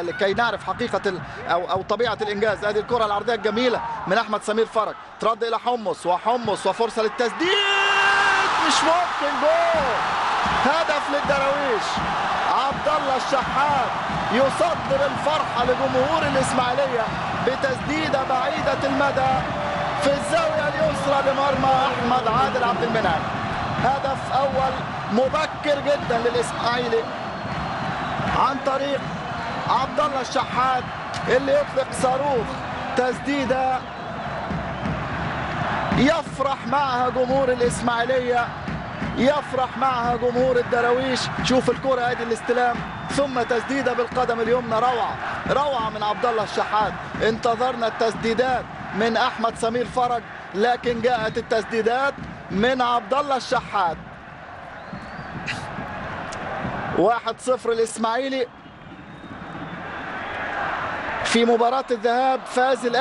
العرضية لكي نعرف حقيقة او طبيعة الانجاز. هذه الكره العرضية الجميلة من احمد سمير فرج، ترد الى حمص، وحمص وفرصه للتسديد، مش ممكن، جول! هدف للدراويش. عبد الله الشحات يصدر الفرحة لجمهور الاسماعيلية بتسديده بعيدة المدى في الزاوية اليسرى لمرمى احمد عادل عبد المنعم. هدف اول مبكر جدا للاسماعيلي عن طريق عبد الله الشحات اللي يطلق صاروخ تسديده يفرح معها جمهور الاسماعيلية، يفرح معها جمهور الدراويش. شوف الكره، هذه الاستلام ثم تسديده بالقدم اليمنى، روعه روعه من عبد الله الشحات. انتظرنا التسديدات من احمد سمير فرج، لكن جاءت التسديدات من عبد الله الشحات. 1-0 الاسماعيلي في مباراة الذهاب، فاز الأهلي.